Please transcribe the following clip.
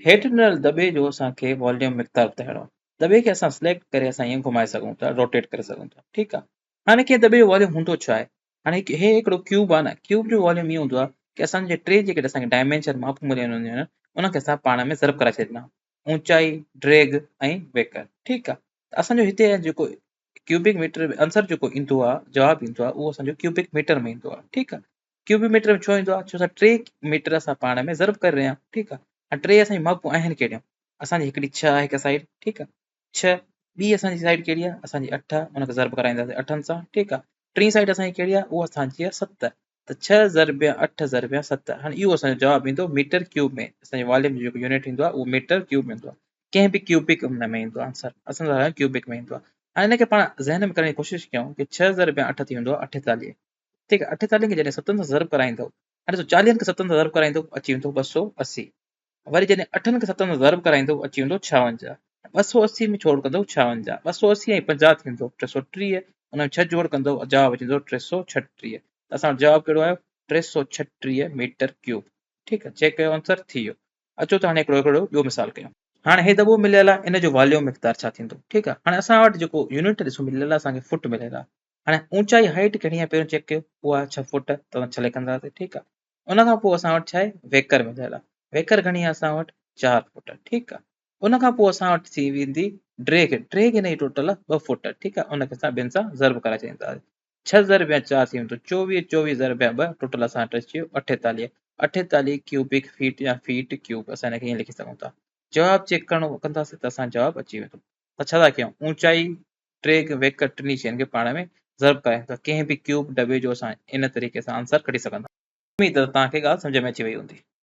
هيٺ ڏنل دٻي جو اسان کي واليوم مقدار ٻڌائڻو آهي. دٻي کي اسان سليڪٽ ڪري اسان ائين گهمائي سگهون ٿا، روٽيٽ ڪري سگهون ٿا، ٺيڪ آهي. هاڻي ڪنهن دٻي جو واليوم هوندو ڇا آهي؟ هاڻي هڪ هي هڪڙو ڪيوب آهي نه، ڪيوب جو واليوم ائين هوندو آهي ڪي اسان جي ٽي جيڪي اسان کي ڊائمينشن ماپون مليل هونديون آهن ان کي اسان پاڻ ۾ ضرب ڪرائي ڇڏيندا آهيون، اوچائي، ڊريگهه ۽ ويڪر، ٺيڪ آهي. ته اسان جو هتي جيڪو ڪيوبڪ ميٽر آنسر جيڪو ايندو آهي، جواب ايندو آهي، اهو اسان جو ڪيوبڪ ميٽر ۾ ايندو آهي، ٺيڪ آهي. ڪيوبڪ ميٽر ۾ ڇو ايندو آهي؟ ڇو اسان ٽي ميٽر اسان پاڻ ۾ ضرب ڪري رهيا آهيون، ٺيڪ آهي. هاڻي ٽي اسان جون ماپون آهن ڪهڙيون؟ اسان جي هڪڙي ڇهه آهي هڪ سائيڊ، ٺيڪ آهي، ڇهه، ٻي اسان جي سائيڊ ڪهڙي آهي؟ اسان جي اٺ آهي، ان کي ضرب ڪرائينداسين اٺن سان، ٺيڪ آهي. ٽين سائيڊ اسان جي ڪهڙي آهي؟ اها اسان جي آهي ست، ته ڇهه ضرب اٺ ضرب ست، هاڻي اهو اسان جو جواب ايندو ميٽر ڪيوب ۾. اسان جي واليوم جو جيڪو يونٽ ايندو آهي اهو ميٽر ڪيوب ۾ ايندو آهي، ڪنهن به ڪيوبڪ ان ۾ ايندو آهي آنسر، اسان جو ڪيوبڪ ۾ ايندو آهي. هاڻي ان کي پاڻ ذهن ۾ ڪرڻ جي ڪوشش ڪيون ڪي ڇهه ضرب اٺ ٿي ويندو آهي اٺيتاليهه، ٺيڪ آهي، اٺيتاليهن کي جڏهن ستن سان ضرب ڪرائيندو، هاڻي ڏسو چاليهن کي ستن سان ضرب ڪرائيندو اچي ويندو ٻه سؤ اسي، وري جڏهن اٺن کي ستن سان ضرب ڪرائيندو اچي ويندو ڇاونجاهه، ٻه سؤ اسي ۾ ڇوڙ ڪندو ڇاونجاهه، ٻه سؤ اسي ۽ پنجاهه ٿيندو ٽي سؤ ٽيهه، ان ۾ ڇهه جوڙ ڪندو جواب اچي ويندو ٽي سؤ ڇٽيهه. ته اسان وٽ جواب ڪهڙو آيو؟ ٽي سؤ ڇٽيهه ميٽر ڪيوب. ٺيڪ آهي، چيڪ ڪيو آنسر ٿي ويو. اچو ته هاڻي هڪڙو هڪڙو ٻيو مثال ڪيون. هاڻي هي دٻو مليل آهي ان جو واليوم مقدار ڇا ٿيندو؟ ٺيڪ آهي، هاڻي اسان وٽ جيڪو يونٽ ڏسو مليل آهي اسان کي فوٽ مليل آهي. هاڻي اوچائي Height گهڻي آهي پهريون چيڪ ڪيو اها آهي ڇهه فوٽ ته ڇهه لکنداسين ٺيڪ آهي. ان کان پوء اسان وٽ ڇا آهي ويڪر مليل آهي، ويڪر گهڻي آهي اسان وٽ چار فوٽ ٺيڪ آهي. ان کان پوء اسان وٽ ٿي ويندي ڊريگهه، ڊريگهه هن جي ٽوٽل آهي ٻه فوٽ ٺيڪ آهي. ان کي اسان ٻن سان ضرب ڪرائي ڇڏينداسين، ڇهه ضرب يا چار ٿي ويندو چوويهه، چوويهه ضرب يا ٻه ٽوٽل اسان وٽ اچي ويو اٺيتاليهه، اٺيتاليهه ڪيوبڪ فيٽ يا فيٽ ڪيوب اسان هن کي ائين لکي سگهون ٿا. جواب چيڪ ڪرڻو ڪنداسين ته اسان جواب اچي ويندو. ته ڇا ٿا ڪيون اوچائي، ڊريگهه، ويڪر ٽنهي شين کي پاڻ ۾ ضرب ڪرايون ٿا. ڪنهن به ڪيوب ڊٻي جو اسان ان طريقي سان آنسر ڪڍي سگهندا. اميد ته توهان کي ڳالهه سمجهه ۾ اچي وئي هوندي.